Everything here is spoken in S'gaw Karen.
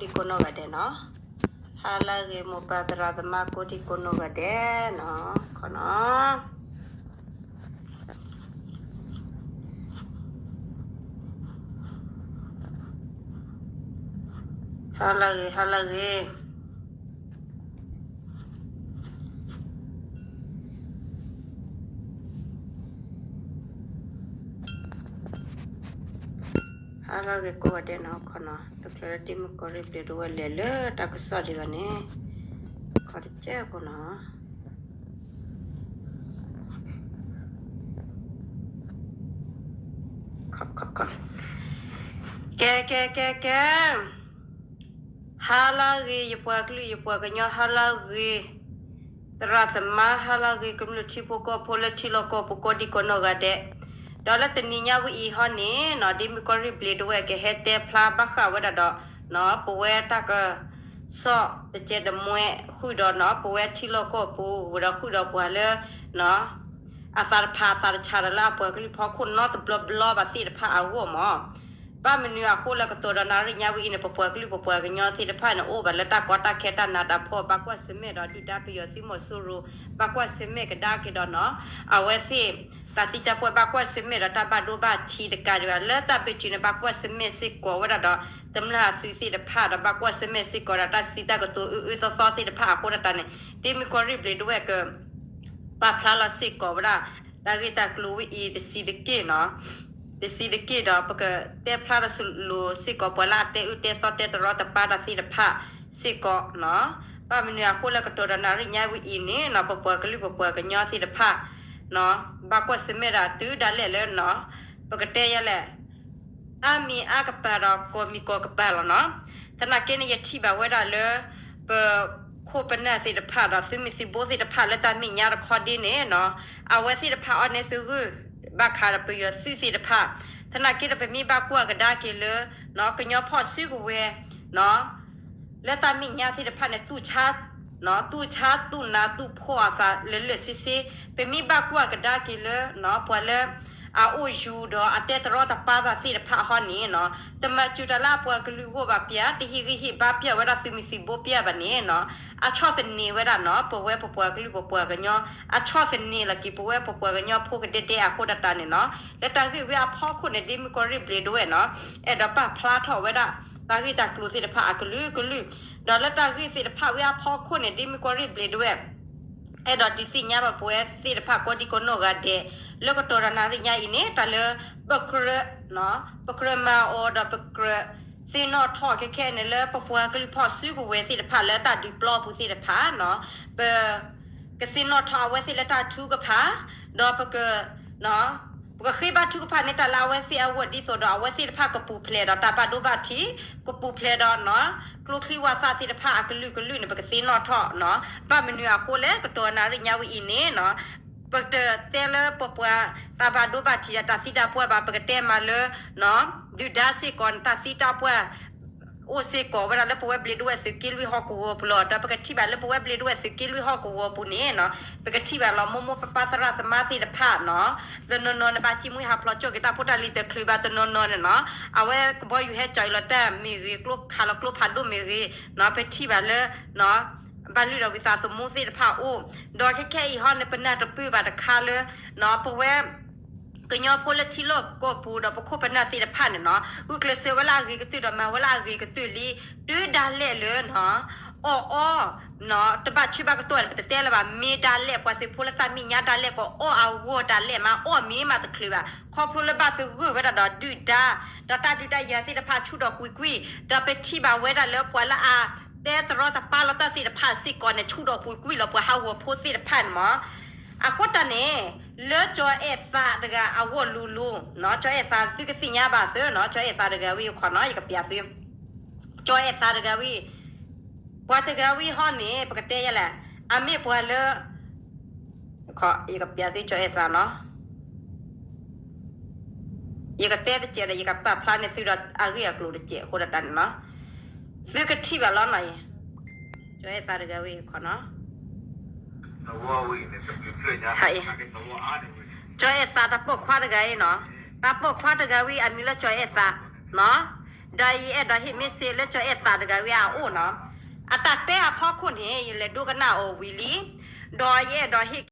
ဒံကိးနီၢ်ဂၤဒဲးနီၤ, ဟါလၢအဂ့ၤ မိၢ်ပၢ်သရၣ်သမါကိးဒံကိးနီၢ်ဂၤဒဲးနီၤ, ခီနီၤ, ဟါလၢအဂ့ၤ ဟါလၢအဂ့ၤ ဟါလၢအဂ့ၤကိးဂၤဒဲးနီၤ, ခီနီၤ, တချုးလၢဒ့မုၣ်ကီၢ်ရ့ၣ်ဘျ့းဒဝဲၢ်လဲၤလၢတၢ်ကစီၣ်ဒံးဘၣ်န့ၣ်, ခီတကဲးဖိနီၤ, ကဲ ကဲ ကဲ ကဲ ဟါလၢအဂ့ၤ ယပှၤကလုာ်ယပှၤကညီ ဟါလၢအဂ့ၤ, သရၣ်သမါ ဟါလၢအဂ့ၤ ကမျၢၢ်ထံဖိကီၢ်ဖိလၢထံလီၢ်ကီၢ်ပူၤကိးဒံကိးနီၢ်ဂၤဒဲး, ဒီးလၢတနံၤညါဝဲအံၤဟီန့ၣ်နီၤ, ဒ့မုၣ်ကီၢ်ရ့ၣ်ဘျ့းဒဝဲၢ်ကဟဲတဲဖျါဘၣ်ဃးဝဲဒၣ်ဒီး ပဝဲတၢ်ကစီၣ်တကဲးတမှဲဃုာ်ဒီးနီၤ, ပဝဲထံလီၢ်ကီၢ်ပူၤဝဲဒီးဃုာ်ဒီးပှၤလၢ အသးတဖၣ်အသးတဆးဒီးလၢအပှၤကလုာ်ဖီခိၣ်နီတဘျီဘျီဘၣ်သ့ၣ်တဖၣ်အဂီၢ်မး, ဘၣ်မနုၤအဃိလၢကတီၢ်ဒီးနၣ်ရံၣ်ညါဝဲအံၤန့ၣ် ပပှၤကလုာ်ပပှၤကညီသ့ၣ်တဖၣ်န့ၣ် အိၣ်ဘၣ်လၢတၢ်ကီတၢ်ခဲတၢ်နးတၢ်ဖှီၣ် ဘၣ်ကွၢ်ဆၢၣ်မဲာ်ဒီး ဒုၣ်ဒါပယီၤသုးမီၤစိရိၤ ဘၣ်ကွၢ်ဆၢၣ်မဲာ်ကဒါက့ၤဒီးနီၤ, အဝဲသ့ၣ် တၢ်သံတၢ်ပှၢ် ဘၣ်ကွၢ်ဆၢၣ်မဲာ်ဒီးတၢ်ဘၣ်ဒိဘၣ်ထံးတကးဒံးဘၣ် လၢတၢ်ဘၢၣ်စၢၤန့ၣ် ဘၣ်ကွၢ်ဆၢၣ်မဲာ်စ့ၢ်ကီးဝဲဒၣ်ဒီး တမျၢ်အသုးသ့ၣ်တဖၣ်ဒီး ဘၣ်ကွၢ်ဆၢၣ်မဲာ်စ့ၢ်ကီးဒီးတၢ်စံးတၢ်ကတိၤအုၣ်အုၣ်သီသီသ့ၣ်တဖၣ်အဃိဒၣ်တၢ်န့ၣ် ဒ့မုၣ်ကီၢ်ရ့ၣ်ဘျ့းဒဝဲၢ်က ပာ်ဖျါလီၤစ့ၢ်ကီးဝဲဒၣ် တၢ်ဂ့ၢ်တၢ်ကျိၤဝဲအံၤတဆံးတက့ၢ်နီၤ, တဆံးတက့ၢ်ဒီး ပကတဲဖျါဒီးစလိၤစ့ၢ်ကီး ပှၤလၢအတဲအုၣ်တဲသီတဲတရီတပါတၢ်သ့ၣ်တဖၣ်စ့ၢ်ကီးနီၤ, ဘၣ်မနုၤအဃိလၢကတီၢ်ဒီးနၣ်ရံၣ်ညါဝဲအံၤန့ၣ်နီၤ ပပှၤကလုာ်ပပှၤကညီသ့ၣ်တဖၣ် ဘၣ်ကွၢ်ဆၢၣ်မဲာ်ဒၣ်တုၤဒၣ်လဲာ်လၢ ပကတဲယဲလဲၣ် အါမံၤအါကပၤဒီးကီၢ်မံၤကီၢ်ကပၤလီၤနီၤ, သနာ်က့န့ၣ် ယထံၣ်ဘၣ်ဝဲဒၣ်လၢ ပခိၣ်ပနၢ်သ့ၣ်တဖၣ်ဒီးသုးမုၢ်သံၣ်ဘိသ့ၣ်တဖၣ်လၢတၢ်မဲာ်ညါတခီဒ်န့ၣ်နီၤ, အဝဲသ့ၣ်တဖၣ်အီၣ်နဲသုးဂုၢ် ဘၣ်ခးဒီးပယီၤသုးသ့ၣ်တဖၣ်, သနာ်က့ဒီးပမ့ၢ်ဘၣ်ကွၢ်ကဒါက့ၤလၢ ကညီဖီၣ်စုကဝဲၤ လၢတၢ်မဲာ်ညါသ့ၣ်တဖၣ်န့ၣ် သူၣ်ဆါသူၣ်နးသူၣ်ဖှီၣ်အသးလၢလၢာ်ဆ့ဆ့, ပမ့ၢ်ဘၣ်ကွၢ်ကဒါက့ၤလၢ ပှၤလၢ အအိၣ်ယူၤဒီးအတဲတရီတပါသးသ့ၣ်တဖၣ်ဟီန့ၣ်နီၤ, တမၤစၢၤတၢ်လၢအပှၤကလုာ်အဂီၢ်ဘၣ်ပၠး တဟ့ၣ်ဂံၢ်ဟ့ၣ်ဘါပၠးဝဲဒၣ်သုးမုၢ်သံၣ်ဘိပၠးဘၣ်န့ၣ်နီၤ, အဆီၣ်သနံးဝဲဒၣ်နီၤ ပဝဲပပှၤကလုာ်ပပှၤကညီ, အဆီၣ်သနံးလီၤက့ၤပဝဲပပှၤကညီဖိကဒဲဒဲအဃိဒၣ်တၢ်န့ၣ်နီၤ, လၢတၢ်ဂ့ၢ်ဝဲအဖီခိၣ်န့ၣ် ဒ့မုၣ်ကီၢ်ရ့ၣ်ဘျ့းဒဝဲၢ်နီၤ, အဲၣ်ဒိးပာ်ဖျါထီၣ်ဝဲဒၣ် တၢ်ဂ့ၢ်တၢ်ကျိၤသ့ၣ်တဖၣ်အကလုာ်ကလုာ်, ဒီးလၢတၢ်ဂ့ၢ်သ့ၣ်တဖၣ်ဝဲအဖီခိၣ်န့ၣ် ဒ့မုၣ်ကီၢ်ရ့ၣ်ဘျ့းဒဝဲၢ် အဲၣ်ဒိးဒုးသ့ၣ်ညါဘၣ်ပဝဲသ့ၣ်တဖၣ်ကိးဒံကိးနီၢ်ဂၤဒဲး, လၢကတီၢ်ဒီးနၣ်ရံၣ်ညါအံၤန့ၣ် တၢ်လၢ ပကြၢး ပကြၢးမၤအီၤဒီးပကြၢး သ့ၣ်နီၣ်ထီၣ်ခဲခဲန့ၣ်လၢပပှၤကလုာ်ဖီၣ်စုကဝဲၤသ့ၣ်တဖၣ်လၢတၢ်ဒုးပျီပူၤသ့ၣ်တဖၣ်နီၤ, ပ ကသ့ၣ်နီၣ်ထီၣ်အဝဲသ့ၣ်လၢတၢ်ထုကဖၣ်, ဒီးပက ပကဃ့ဘါထုကဖၣ်န့ၢ်တၢ်လၢအဝဲသ့ၣ်အဂီၢ်ဒ်သိးဒီးအဝဲသ့ၣ်တဖၣ်ကပူၤဖျဲးဒီးတၢ်ဘၣ်ဒိဘၣ်ထံး, ကပူၤဖျဲးဒီးနီၤ, ကျိချံဝၣ်သၣ်သ့ၣ်တဖၣ်အကလုာ်ကလုာ်န့ၣ် ပကသ့ၣ်နီၣ်ထီၣ်နီၤ, ဘၣ်မနုၤအဃိလဲၣ် ကတီၢ်နၣ်ရံၣ်ညါဝဲအံၤန့ၣ်နီၤ, ပကတဲလၢပပှၤတၢ်ဘၣ်ဒိဘၣ်ထံးဒီးတၢ်သံတၢ်ပှၢ်ဘၣ်, ပကတဲမးလၢ ဒုၣ်ဒါစ့ၢ်ကီးန့ၣ် တၢ်သံတၢ်ပှၢ် အိၣ်စ့ၢ်ကီးဝဲဒၣ်လၢပဝဲဘျ့းဒဝဲၢ်သုးက့လွံၢ်ဟီၣ်ကဝီၤပူၤလီၤ. ဒီးပကထံၣ်ဘၣ်လၢပဝဲဘျ့းဒဝဲၢ်သုးက့လွံၢ်ဟီၣ်ကဝီၤပူၤန့ၣ်နီၤ, ပကထံၣ်ဘၣ်လီၤမိၢ်မိၢ်ပၢ်ပၢ်သရၣ်သမါသ့ၣ်တဖၣ်နီၤ, တနီၤနီၤန့ၣ် ဘၣ်ကံၣ်မှံဟးဖျိးကၠီၣ်က့ၤတၢ်ဖိတၢ်လံၤတချုးဘၣ်, တနီၤနီၤန့ၣ်နီၤ, အဝဲကဘီယူၤဟဲကၠီၤအံၤလီၤတၢ်မ့ၢ်ဂ့ၤ, ကျိခးလီၤကျိဖးဒိၣ်မ့ၢ်ဂ့ၤနီၤ, ပထံၣ်ဘၣ်လၢ ဘၣ်လုၢ်ဒီးဝံသးစူၤမူသ့ၣ်တဖၣ်အိၣ်, ဒီးခဲခဲအံၤဟီန့ၣ် ပနၢ်တပၢၢ်ဘၣ်တခါလၢ ပဝဲ ကညီဖိလၢထံလီၢ်ကီၢ်ပူၤဒီးပခိၣ်ပနၢ်သ့ၣ်တဖၣ်န့ၣ်နီၤ, ဂုာ်ကျဲးစၢးဝဲလၢအဂ့ၤကတၢၢ်ဒီးမၤဝဲလၢအဂ့ၤကတၢၢ်လံ, တုၤဒၣ်လဲာ်လၢ အီၣ်အီ တဘၣ်ဆၢဘၣ်ကတီၢ်န့ၣ် ပတတဲလၢၤဘၣ်, မ့ၢ်ဒၣ်လဲာ် ပှၤသုးဖိလၢတၢ်မဲာ်ညါဒၣ်လဲာ်ကအီၣ်အဂီၢ်ဒၣ်လဲာ်မး, အီၣ်မ့ၢ်မးတချုးဘၣ်, ခီဖျိလၢဘၣ်သဂၢၢ်ဝဲဒၣ်ဒီးဒုၣ်ဒါ, ဒီးတၢ်ဒုးတၢ်ယၤသ့ၣ်တဖၣ်ဆူၣ်ထီၣ်ကွံာ်ကွံာ်, ဒီးပထံၣ်ဘၣ်ဝဲဒၣ်လၢပှၤလၢအ တဲတရီတပါလီၤတၢ်သ့ၣ်တဖၣ်စ့ၢ်ကီးန့ၣ် ဆူၣ်ထီၣ်ကွံာ်ကွံာ်လီၤ, ပှၤဟးဂီၤဖိသ့ၣ်တဖၣ်န့ၣ်မး, အဃိတၢ်န့ၣ် လၢကၠီၤအဲၣ်သးတဂၤအဂီၢ်လိၤလိၤ, ကၠီၤအဲၣ်သးသုကသ့ၣ်ညါဘၣ်သ့နီၤ, ကၠီၤအဲၣ်သးတဂၤဝဲခီနီၤ, ယကပျးသု, ကၠီၤအဲၣ်သးတဂၤဝဲ, ပှၤတဂၤဝဲဟီန့ၣ် ပကတဲယဲလဲၣ်, အမ့ၢ်ပှၤလၢ ယကပျးသုကၠီၤအဲၣ်သးနီၤ, ယကတဲတစဲးဒီး ယကပာ်ဖျါန့ၢ်သုဒီးအဂ့ၢ်အကျိၤတစဲးအဃိဒၣ်တၢ်န့ၣ်နီၤ, သုကထံၣ်ဘၣ်လီၤနီၤ, ကၠီၤအဲၣ်သးတဂၤဝဲခီနီၤ, ကၠီၤအဲၣ်သးတၢ်ပိာ်ခွါတဂၤအံၤနီၤ, တၢ်ပိာ်ခွါတဂၤဝဲအမံၤလၢကၠီၤအဲၣ်သးနီၤ, ဒီးယအဲၣ်ဒိးဟ့ၣ် message လၢကၠီအဲၣ်သးတဂၤဝဲအအိၣ်နီၤ. အတၢ်တဲအဖီခိၣ်န့ၣ် ယလဲၤဒိကနၣ်အီၤဝံၤလံ. ဒီးယအဲၣ်ဒိးဟ့ၣ်